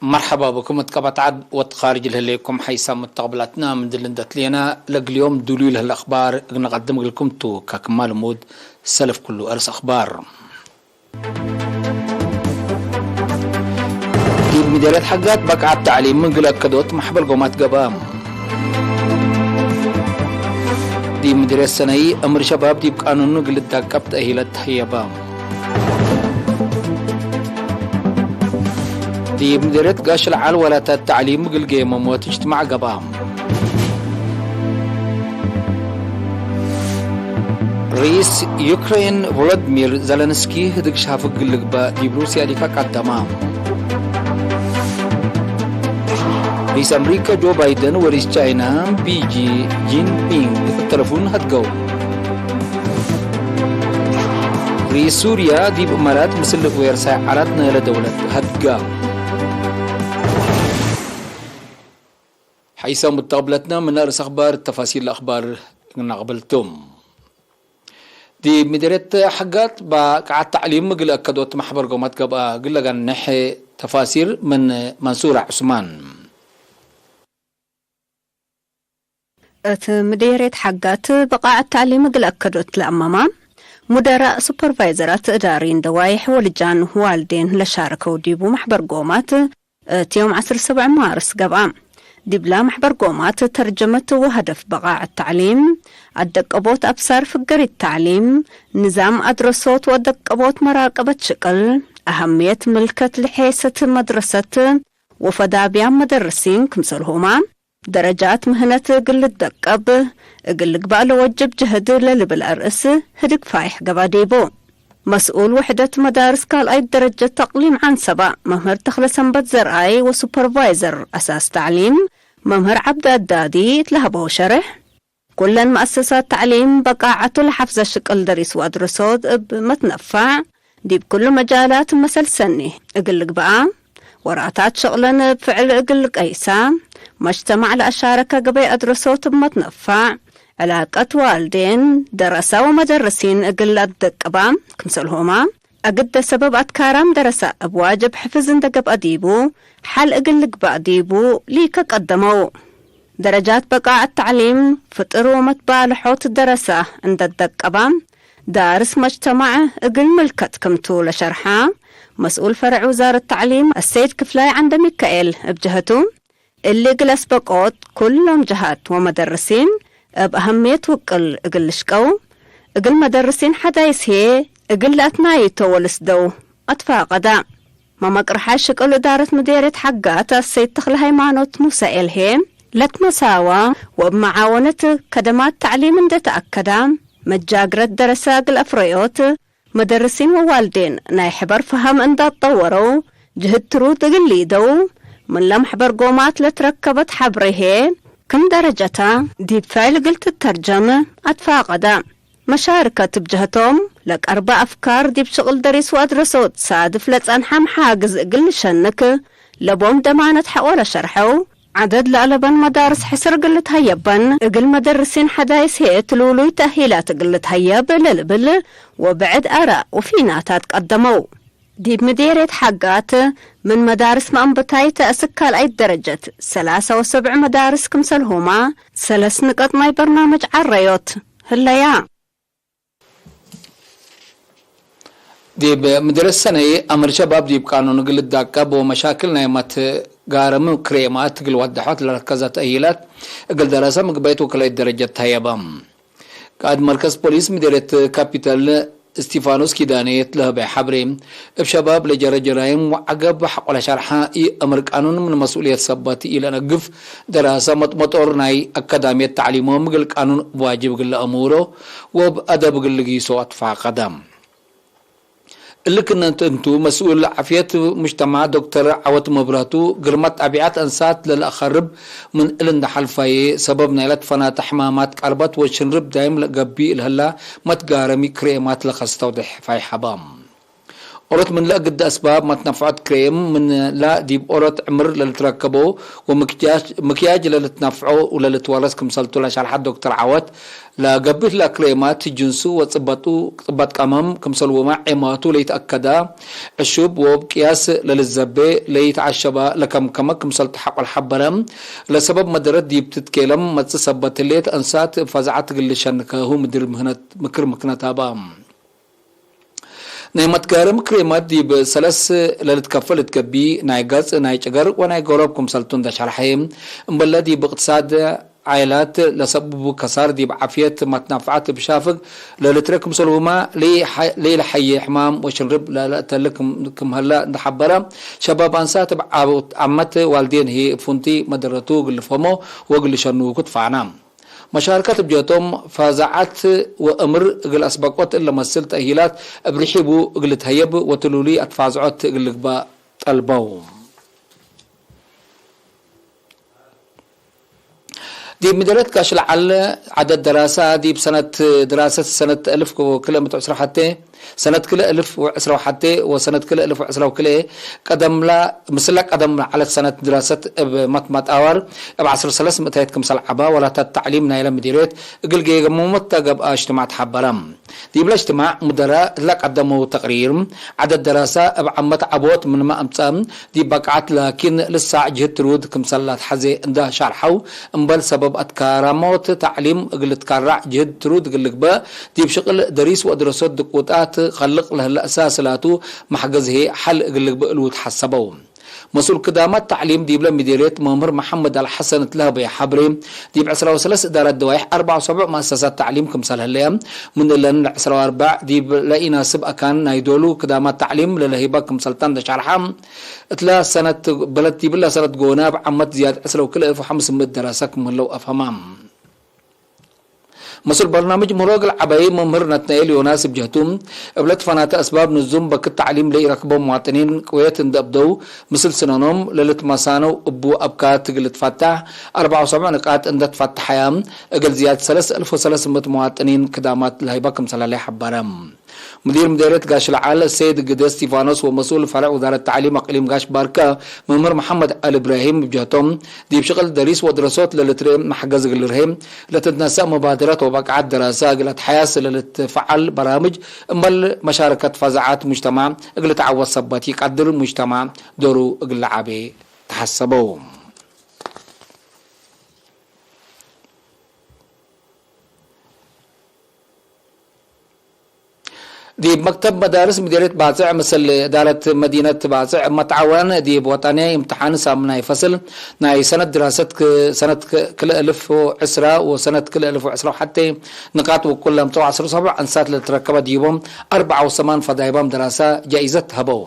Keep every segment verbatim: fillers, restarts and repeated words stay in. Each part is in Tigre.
መርሐባ ብኩም እት ቀበት ዐድ ወእት ካርጅ ለህሌኩም ሐይሳም ሙተቅብላትና። ምን ድል እንዴ ትሌና ለእግል ዮም ዱሉይ ለህለ አክባር እግል ነቀድም እግልኩም ቱ። ከክማ ልሙድ ሰልፍ ክሉ አርእስ አክባር። ዲብ ምዴርየት ሐጋት በቃዐት ተዕሊም እግል አከዶት መሕበር ጎማት ገብአ። ዲብ ምዴርየት ሰነይ አምር ሸባብ ዲብ ቃኑን እግል ልዳቀብ ተእሂለት ተህየበ። ዲብ ምዴርየት ጋሽ ለዓል ወላታት ተዕሊም እግል ጌመሞት እጅትማዕ ገብአ። ርኢስ ዩክሬን ቮሎድሚር ዘለንስኪ ህድግ ሻፍግ ልግበእ ዲብ ሩስያ ዲፈ ቀደመ። ርኢስ አምሪከ ጆ ባይደን ወርኢስ ቻይና ቢ ጂ ጂንፒንግ እብ ተለፉን ሀድገው። ርኢስ ሱርያ ዲብ እማራት ምስል ዌርሳይ ዐላት ናይለ ደውለት ሀድጋ። ሐይሰ ሙተቅብለትነ፣ ምን አርእስ አክባር ተፋሲል አክባር ነቅብል ቱ። ዲብ ምዴርየት ሐጋት በቃዐት ተዕሊም እግል አከዶት መሕበር ጎማት ገብአ እግል ለገንሕ ተፋሲር ምን መንሱራ ዑስማን። እት ምዴርየት ሐጋት በቃዐት ተዕሊም እግል አከዶት ለአመማ ሙደራእ፣ ሱፐርቫይዘራት፣ እዳሪን፣ ደዋይሕ ወልጃን ዋልዴን ለሻረከው ዲቡ መሕበር ጎማት እት ዮም ዐስር ሰብዕ ማርስ ገብአ። ዲብላ መሕበር ጎማት ተርጀመት ወሀደፍ በቃዐት ተዕሊም፣ አደቀቦት አብሳር ፍገሪት ተዕሊም፣ ንዛም አድረሶት ወአደቀቦት መራቀበት ሽቅል፣ አሀምየት ምልከት ለሔሰት መድረሰት ወፈዳብያም መደርሲን ክምሰልሁማ፣ ደረጃት ምህነት እግል ልደቀብ እግል ልግባእ ለወጅብ ጀህድ ለልብል አርእስ ህድግ ፋይሕ ገብአ ዲቡ። መስኡል ውሕደት መዳርስ ካልኣይት ደረጀት ተቅሊም ዐንሰበ መምህር ተክለሰንበት ዘርኣይ ወሱፐርቫይዘር አሳስ ተዕሊም መምህር ዐብዲ አዳዲ እት ለሀበው ሸርሕ፣ ኩለን መአሰሳት ተዕሊም በቃዐቱ ለሐፍዘ ሽቅል ደሪስ ወአድረሶት እብ መትነፋዕ ዲብ ኩሉ መጃላት መሰል ሰኒ እግል ልግበአ፣ ወራታት ሸቅለን እብ ፍዕል እግል ልቀይሳ፣ መጅተማዕ ለአሻረከ ገበይ አድረሶት እብ መትነፋዕ፣ ዕላቀት ዋልዴን፣ ደረሰ ወመደርሲን እግል ለአደቅባ፣ ክምሰልሁመ፣ አግደ ሰበብ አትካራም ደረሰ እብ ዋጅብ ሕፍዝ እንደ ገብአ ዲቡ፣ ሐል እግል ልግባእ ዲቡ ሊከ ቀደመው። ደረጃት በቃዐት ተዕሊም ፍጥር ወመትባልሖት ደረሰ እንደ ደቀባ፣ ዳርስ መጅተማዕ እግል ምልከት ክምቱ ለሸርሐ መስኡል ፈረዕ ውዛረት ተዕሊም አሰይድ ክፍላይ ዐንደሚካኤል እብ ጀሀቱ፣ እሊ እግል አስበቆት ኩሎም ጀሃት ወመደርሲን እብ አሀምየት ውቅል እግል ልሽቀው፣ እግል መደርሲን ሐዳይስ ህዬ እግል ለአትናይቶ ወልስደው አትፋቀዳ። መመቅርሓይ ሽቅል እዳረት ምዴርየት ሐጋት አሰይድ ተክለ ሃይማኖት ሙሰኤል ህዬ፣ ለትመሳዋ ወእብ መዓወነት ከደማት ተዕሊም እንዴ ተአከዳ፣ መጃግረት ደረሰ እግል አፍረዮት፣ መደርሲን ወዋልዴን ናይ ሕበር ፈሀም እንደ አትጠወረው፣ ጅህድ ትሩድ እግል ሊደው፣ ምን ለመሕበር ጎማት ለትረከበት ሐብሬ ህዬ፣ ክም ደረጀታ ዲብ ፍዕል እግል ትተርጀም አትፋቀዳ። መሻርከት እብ ጀህቶም፣ ለቀርበ አፍካር ዲብ ሽቅል ደሪስ ወአድረሶት ሳድፍ ለጸንሐ መሓግዝ እግል ልሸንክ፣ ለቦም ደማነት ሐቆ ለሸርሐው፣ ዐደድ ለአለበን መዳርስ ሕስር እግል ልትሀየበን፣ እግል መደርሲን ሐዳይስ ህዬ ትሉሉይ ተእሂላት እግል ልትሀየብ ለልብል ወብዕድ አራእ ወፊናታት ቀደመው። ዲብ ምዴርየት ሐጋት ምን መዳርስ መአንብታይት እስክ ካልኣይት ደረጀት ሰላሳ ወሰብዕ መዳርስ ክምሰልሁማ፣ ሰለስ ንቀጥ ናይ በርናምጅ ዐረዮት ህለያ። ዲብ ምድርየት ሰነይ አምር ሸባብ ዲብ ቃኑን እግል ልዳቀብ ወመሻክል ናይ መትጋርም ክሬማት እግል ወደሖት ለረከዘ ተእሂላት እግል ደረሰ ምግበይት ወክልኤት ደረጀት ተህየበ። ቃእድ መርከዝ ፖሊስ ምድርየት ካፒታል እስቲፋኖስ ኪዳኔ እት ለህበ ሐብሬ፣ እብ ሸባብ ለጀረ ጀራይም ወዐገብ ሐቆ ለሸርሐ ኢአምር ቃኑን ምን መስኡልየት ሰበት ኢለነግፍ፣ ደራሰ መጥመጦር ናይ አካዳምየት ተዕሊሞም እግል ቃኑን እብ ዋጅብ እግል ለአሙሮ ወእብ አደብ እግል ልጊሶ አትፋቀደ። እሊ ክእነት እንቱ፣ መስኡል ዓፍየት ሙጅተማዕ ዶክተር ዐወት መብራቱ፣ ግርመት ጠቢዐት አንሳት ለለአኸርብ ምን እል እንደ ሐልፋዬ፣ ሰበብ ናይለ ትፈናተ ሕማማት ቀርበት ወሽንርብ ዳይም ለገብእ ለህላ መትጋረሚ ክሬማት ለከስተው ደሕፋይ ሐባ። ኦሮት ምን ለእግደ አስባብ መትነፍዖት ክሬም ምን ላ ዲብ ኦሮት ዕምር ለልትረከቦ ወምክያጅ፣ ምክያጅ ለልትነፍዖ ወለልትወረስ ክምሰልቱ ለሸርሐት ዶክተር ዐወት፣ ለገብእ ለክሬማት ጅንሱ ወጽበጡ፣ ጽበጥ ቀመም ክምሰልሁመ ዔማቱ ለይትአከዳ፣ ዕሹብ ወእብ ቅያስ ለልዘቤ ለይትዐሸባ ለከምከመ ክምሰልቱ ሐቆ ለሐበረ፣ ለሰበብ መደረት ዲብ ትትኬለም መጽእ ሰበት ህሌት አንሳት እብ ፈዛዐት እግል ልሸንከሁ ምድር ምህነት ምክር ምክነት ሀባ። ናይ መትጋርም ክሬማት ዲብ ሰለስ ለልትከፈል እት ገብእ፣ ናይ ገጽ፣ ናይ ጭገር ወናይ ገሮብ ክምሰልቱ እንደ ሸርሐ፣ እምበለ ዲብ እቅትሳድ ዓይላት ለሰብቡ ከሳር ዲብ ዓፍየት መትናፍዓት እብ ሻፍግ ለልትረ ክምሰልሁመ፣ ለኢለሐዬ ሕማም ወሽንርብ ለለአተልክ ክም-፣ ክም ሀለ እንደ ሐበረ፣ ሸባብ አንሳት እብ ዓመት ዋልዴን ህዬ እብ ፍንቱይ መደረቱ እግል ልፍሀሞ ወእግል ልሸንኩ ትፋዕና። መሻርከት እብ ጀህቶም፣ ፈዛዐት ወእምር እግል አስበቆት እለ መስል ተእሂላት እብ ርሒቡ እግል ልትሀየብ ወትሉሉይ አትፋዝዖት እግል ልግባእ ጠልበው። ዲብ ምደርየት ጋሽ ለዐል ዐደድ ደራሰ፣ ዲብ ሰነት ድራሰት ሰነት አልፍ ወክልኤ ምእት ወዕስራ ወሐቴ፣ ሰነት ክልኤ አልፍ ወዕስራ ወሐቴ ወሰነት ክልኤ አልፍ ወዕስራ ወክልኤ ቀደምላ፣ ምስላ ቀደም ለዐለት ሰነት ድራሰት እብ መትመጣዋር እብ ዐስር ሰለስ ምእታይት ክምሰል ዐባ፣ ወላታት ተዕሊም ናይለ ምዲርየት እግል ጌገመመት ገብአ እጅትማዕ ተሐበረ። ዲብለ እጅትማዕ ሙደረ እትለ ቀደመው ተቅሪር፣ ዐደድ ደራሰ እብ ዓመት ዐቦት ምንመ አምጸ፣ ዲብ በቃዐት ላኪን ልሳዕ ጅህድ ትሩድ ክምሰል ለትሐዜ እንደ ሻርሐው፣ እምበል ሰበብ አትካራሞት ተዕሊም እግል ልትካራዕ ጅህድ ትሩድ እግል ልግበእ፣ ዲብ ሽቅል ደሪስ ወአድረሶት ድቁጣት ከልቅ ለህለ አሳስ ላቱ መሕገዝ ህዬ ሐል እግል ልግበእ እሉ ተሐሰበው። መስኡል ክዳማት ተዕሊም ዲብለ ምዲርየት መምህር መሐመድ አልሐሰን እት ለሀበየ ሐብሬ፣ ዲብ ዕስራ ወሰለስ እዳረት ደዋይሕ አርበዕ ወሰቡዕ መአሰሳት ተዕሊም ክምሰል ህለየ፣ ምን እለን ለዕስራ ወአርበዕ ዲብ ለኢናስብ አካን ናይ ዶሉ ክዳማት ተዕሊም ለለህይበ ክምሰልታ እንደ ሸርሐ፣ እትለ ሰነት በለት ዲብለ ሰነት ጎነ እብ ዓመት ዝያድ ዕስራ ወክልኤ አልፍ ወሐምስ ምእት ደራሰ ክም ህለው አፍሀመ። መስኡል በርናምጅ ምህሮ እግል ዐበይ መምህር ናትናኤል ዮናስ እብ ጀህቱ፣ እብለ ትፈናተ አስባብ ንዙም በክት ተዕሊም ለኢረክቦ መዋጥኒን ቅውየት እንደ አብደው፣ ምስል ስነኖም ለልትመሳነው እቡ አብካት እግል ልትፈታሕ አርበዕ ወሰቡዕ ንቃጥ እንደ ትፈተሐየ፣ እግል ዝያድ ሰለስ አልፍ ወሰለስ ምእት መዋጥኒን ክዳማት ለሀይበ ክምሰለ ለሐበረ። ሙዲር ምዴርየት ጋሽ ለዓል ሰይድ ግደ እስቲፋኖስ ወመስኡል ፈረዕ ውዛረት ተዕሊም አቅሊም ጋሽ ባርከ መምህር መሐመድ አሊ እብራሂም እብ ጀህቶም፣ ዲብ ሽቅል ደሪስ ወድረሶት ለልትርኤ መሕገዝ እግል ልርሄ ለትትነሰእ መባደረት ወበቃዐት ደራሰ እግል አትሐያስ ለልትፈዐል በራምጅ እምበል መሻረከት ፈዛዐት ሙጅተማዕ እግል ልትዐወት ሰበት ኢቀድር፣ ሙጅተማዕ ዶሩ እግል ለዓቤ ተሐሰበው። ዲብ መክተብ መዳርስ ምዴርየት ባጽዕ፣ ምስል እዳረት መዲነት ባጽዕ መትዓወን፣ ዲብ ወጠንያይ እምትሓን ሳምናይ ፈስል ናይ ሰነት ድራሰት ክ-፣ ሰነት ክ-፣ ክልኤ እልፍ ወዕስራ ወሰነት ክልኤ እልፍ ወዕስራ ወሐቴ ንቃጥ ውቁል ለምጸው ዐስር ሰቡዕ አንሳት ለልትረከበ ዲቦም አርበዓ ወሰማን ፈዳይባም ደራሰ ጃኢዘት ሀበው።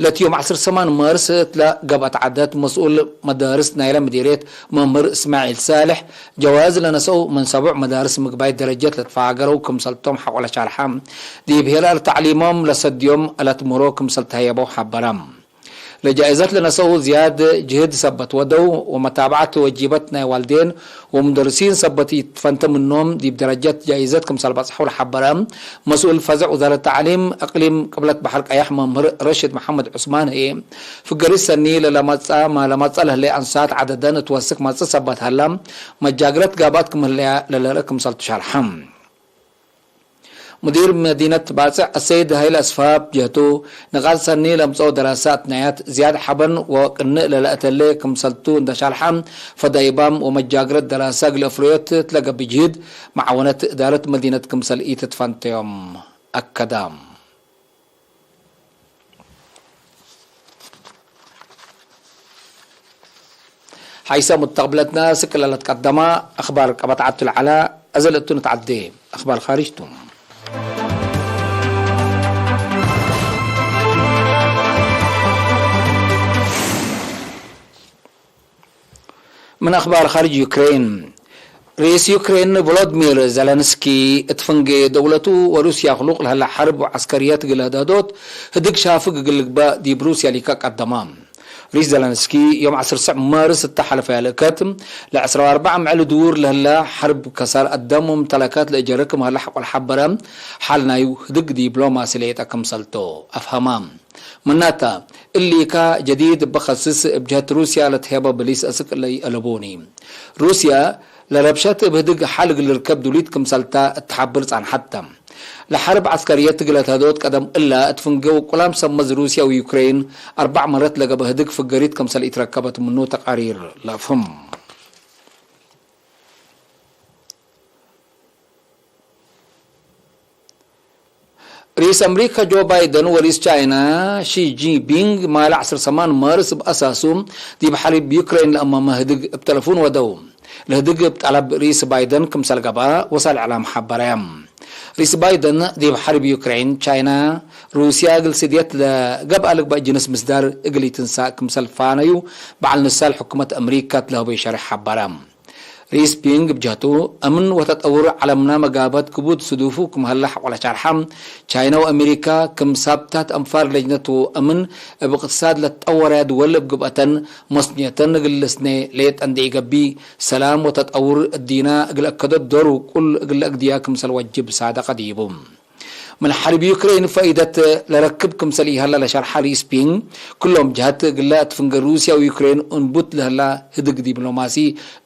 ለትዮም ዐስር ሰማን ማርስ እትለ ገብአት ዐደት መስኡል መዳርስ ናይለ ምዲርየት መምህር እስማዒል ሳልሕ፣ ጀዋዝ ለነሰአው ምን ሰቡዕ መዳርስ ምግባይ ደረጀት ለትፋገረው ክምሰልቶም ሐቆ ለሻርሐ፣ ዲብ ሄላል ተዕሊሞም ለሰድዮም ለትምህሮ ክምሰል ተሀየበው ሐበረ። ለጃኢዘት ለነሰአው ዝያድ ጅህድ ሰበት ወደው ወመታብዐት ወጂበት ናይ ዋልዴን ወሙደርሲን ሰበት ኢትፈንተ ምኖም ዲብ ደረጀት ጃኢዘት ክምሰል በጽሐው ለሐበረ መስኡል ፈዘዕ ውዛረት ተዕሊም እቅሊም ቅብለት በሐር ቀያሕ መምህር ረሽድ መሐመድ ዑስማን ህዬ፣ ፍገሪት ሰኒ ለለመጽአ፣ ለመጽአ ለህሌ አንሳት ዐደደን እት ወስክ መጽእ ሰበት ሀላ፣ መጃግረት ጋብአት ክም ህለያ ለልርእ ክምሰልቱ ሸርሐ። ሙዲር መዲነት ባጽዕ አሰይድ ሀይለ አስፋብ ጀህቱ፣ ንቃጥ ሰኒ ለምጽኦ ደራሰ አትናያት ዝያድ ሐበን ወቅንእ ለለአተሌ ክምሰልቱ እንደ ሻርሐ፣ ፈዳይባም ወመጃግረት ደራሰ እግል አፍረዮት እትለ ገብእ ጅህድ፣ መዓወነት እዳረት መዲነት ክምሰል ኢትትፈንተዮም አከደ። ሐይሰ ሙተቅብለትነ ስክ ለለትቀደመ አክባር ቀበት ዐቱ ለዐለ፣ አዘ ለእቱ ንትዐዴ። አክባር ካርጅ ቱ። ምን አክባር ካርጅ ዩክሬን፣ ርኢስ ዩክሬን ቮሎድሚር ዘለንስኪ፣ እት ፍንጌ ደውለቱ ወሩስያ ክሉቅ ለህለ ሐርብ ወዐስከርየት እግል ለህደዶት ህድግ ሻፍግ እግል ልግበእ ዲብ ሩስያ ሊከ ቀደመ። ሪስ ዘለንስኪ፣ ዮም ዐስር ሰዕ ማርስ እተ ሐለፈያ ልእከት፣ ለዐስራ ወአርበዕ ምዕል ድዉር ለህላ ሐርብ ከሳር አዳም ወምተለካት ለእጀርክ ምህለ ሐቆል ሐበረ፣ ሐል ናዩ ህድግ ዲፕሎማሲ ሌጠ ክምሰልቶ አፍሀማ። ምናተ፣ እሊካ ጀዲድ እበ ከስስ እብ ጀህት ሩስያ ለትሄበ ብሊስ አስክ ለይአለቡኒ። ሩስያ ለረብሸት እብ ህድግ ሐል እግል ልርከብ ዱሊት ክምሰልታ እት ሐብር ጻንሐት ተ። ለሐርብ ዐስከርየት እግለ ተህዶት ቀደም እላ እት ፍንጌ ወቁላም ሰመዝ ሩስያ ወዩክሬን አርበዕ መረት ለገብአ ህድግ ፍገሪት ክምሰል ኢትረከበት ምኑ ተቃሪር ለአፍህም። ርኢስ አምሪካ ጆ ባይደን ወርኢስ ቻይና ሺ ጂንፒንግ ማለ ዐስር ሰማን ማርስ እብ አሳሱ ዲብ ሐርብ ዩክሬን ለአመመ ህድግ እብ ተለፉን ወደው። ለህድግ እብ ጠለብ ርኢስ ባይደን ክምሰል ገብአ ወሳል እዕላም ሐበረ። ርኢስ ባይደን ዲብ ሐርብ ዩክሬን፣ ቻይና፣ ሩስያ እግል ስድየት ለገብአ ልግበእ ጅንስ ምስዳር እግል ኢትንሳእ ክምሰል ፋነዩ በዐል ንሳል ሕኩመት አምሪካ እት ለሀበዩ ሸርሕ ሐበረ። ርኢስ ፒንግ እብ ጀህቱ፣ አምን ወተጠውር ዐለምና መጋበት ክቡድ ስዱፉ ክም ሀለ ሐቆለ ሸርሐ፣ ቻይና ወአሜሪካ ክም ሳብታት አንፋር ለጅነት ወአምን እብ እቅትሳድ ለትጠወረያ ድወል እብ ግብአተን መስንየተን እግል ልስኔ ሌጠ እንዴ ኢገብእ፣ ሰላም ወተጠውር እዲና እግል አከደት ዶር ውቁል እግል ለአግድያ ክምሰል ወጅብ ሳደቀ ዲቡ። ምን ሐርብ ዩክሬን ፈኢደት ለረክብ ክምሰል ኢሀለ ለሸርሐ ርኢስ ፒንግ፣ ክሎም ጀሀት እግለ እት ፍንገር ሩስያ ወዩክሬን እንቡት ለህላ ህድግ ዲፕሎማሲ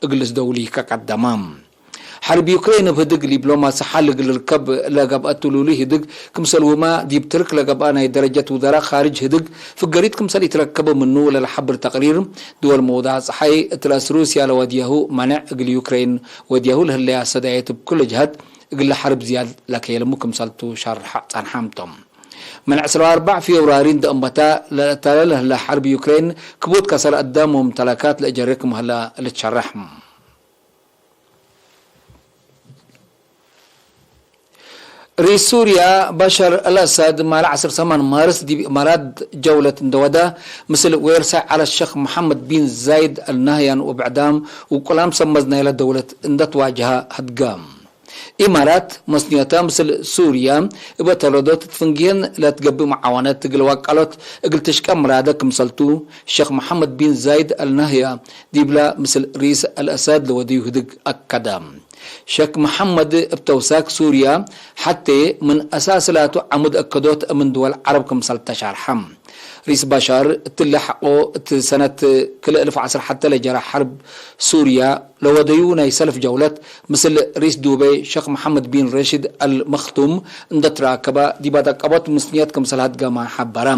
እግል ልስደውሊ ከቀደመ። ሐርብ ዩክሬን እብ ህድግ ዲፕሎማሲ ሐል እግል ልርከብ ለገብአት ሉሊ ህድግ ክምሰልሁመ ዲብ ትርክ ለገብአ ናይ ደረጀት ውዘራ ካርጅ ህድግ ፍገሪት ክምሰል ኢትረከበ ምኑ ለለሐብር ተቅሪር፣ ድወል መውዳዕ ጸሓይ እት ረአስ ሩስያ ለወድያሁ መነዕ እግል ዩክሬን ወድያሁ ለህለያ ሰዳየት እብ ኩለ ጀሀት እግለ ሐርብ ዝያድ ለከየልሙ ክምሰልቱ ሸርሐ ጸንሐም ቶም። ምን ዕስራ ወአርበዕ ፊብራሪ እንደ እመታ ለእተለ ለህለ ሐርብ ዩክሬን ክቡድ ከሰር አዳም ወምተለካት ለእጀሬ ክም ህለ ልትሸረሕ። ርኢስ ሱርያ በሸር አልአሳድ ማለ ዐስር ሰማን ማርስ ዲብ ኢማራት ጀውለት እንደ ወደ፣ ምስል ዌርሳይ ዐለት ሸክ መሐመድ ቢን ዛይድ አልናህያን ወብዕዳም ውቁላም ሰመዝ ናይለ ደውለት እንደ ትዋጀሀ ሀድገ። ኢማራት መስንዮተ ምስል ሱርያ እበ ተረዶት እት ፍንጌን ለትገብእ መዓወነት እግል ዋቀሎት እግል ትሽቀ ምራደ ክምሰልቱ፣ ሸክ መሐመድ ቢን ዛይድ አልናህያ ዲብላ ምስል ርኢስ አልአሳድ ለወድዩ ህድግ አከደ። ሸክ መሐመድ እብ ተውሳክ ሱርያ ሐቴ ምን አሳስ ላቱ ዐሙድ አከዶት እምን ድወል ዐረብ ክምሰል ተሻርሐ። ርኢስ ባሻር እትለ ሐቆ እት ሰነት ክልኤ እልፍ ዐስር ሐቴ ለጀረ ሐርብ ሱርያ ለወደዩ ናይ ሰልፍ ጀውለት ምስል ርኢስ ዱቤ ሸክ መሐመድ ቢን ረሺድ አል መክቱም እንደ ትራከበ ዲብ አዳቀቦት ምስንየት ክምሰል ሀድገመ ሐበረ።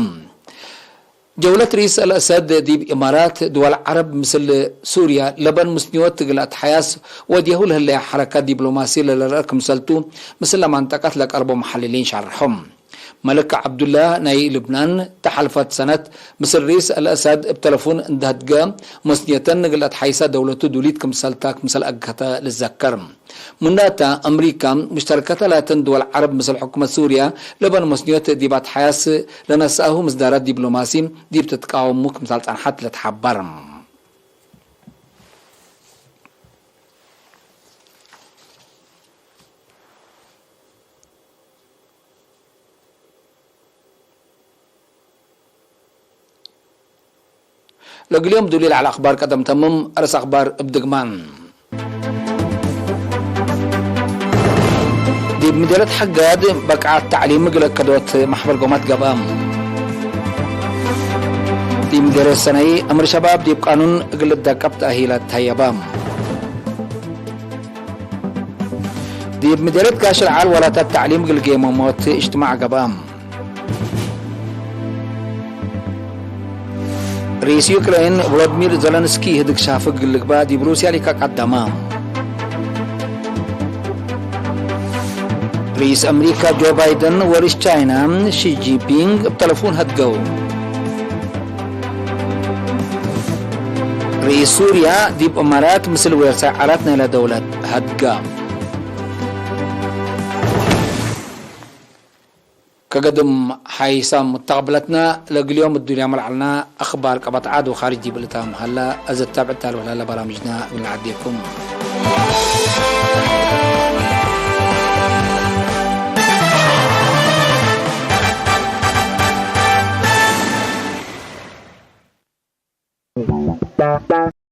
ጀውለት ርኢስ አልአሰድ ዲብ ኢማራት ድወል ዐረብ ምስል ሱርያ ለበን ምስንዮት እግል አትሐያስ ወድየሁ ለህለየ ሐረካት ዲፕሎማሲ ለልርአ ክምሰልቱ፣ ምስል ለመንጠቀት ለቀርቦ መሐልሊን ሻርሖም። መልክ ዐብዱላህ ናይ ልብናን፣ ተሐልፈት ሰነት ምስል ርኢስ አልአሰድ እብ ተለፉን እንደ ሀድገ፣ መስንየተን እግል አትሐይሰ ደውለቱ ዱሊት ክምሰልታ ክምሰል አግከተ ልዘከር። ምናተ፣ አምሪካ፣ ሙሽተርከተ ላተን ድወል ዐረብ ምስል ሕኩመት ሱርያ ለበን መስንዮት ዲብ አትሐያስ ለነስአሁ ምስዳራት ዲፕሎማሲ ዲብ ትትቃወሙ ክምሰል ጸንሐት ለትሐበር። ለእግልዮም ዱሊ ለዐለ አክባር ቀደም ተምም፣ አርስ አክባር እብ ድግማን። ዲብ ምዴረት ሐጋድ በቅዓት ተዕሊም እግል አከዶት መሕበር ጎማት ገብአ። ዲብ ምዴረት ሰነይ አምር ሸባብ ዲብ ቃኑን እግል ልደቀብ ተአሂላት ተሀየበ። ዲብ ምዴረት ጋሽ ለዓል ወላታት ተዕሊም እግል ጌመሞት እጅትማዕ ገብአ። ርኢስ ዩክሬን ቮሎድሚር ዘለንስኪ ህድግ ሻፍግ ልግባእ ዲብ ሩስያ ሊከ ቀደመ። ርኢስ አምሪካ ጆ ባይደን ወርኢስ ቻይና ሺ ጂንፒንግ እብ ተለፉን ሀድገው። ርኢስ ሱርያ ዲብ እማራት ምስል ዌርሳይ ዐራት ናይለ ደውለት ሀድገ። ከገድም ሓይሳም ሙተቅብለትና ለእግል ዮም እዱልያም ለዐልና አኽባር ቀበት ዐድ ወኻርጅ ዲብ ልታም ሀላ፣ አዘ ታብዕት ታልወ ለሀለ በራምጅና እግል ነዐዴኩም።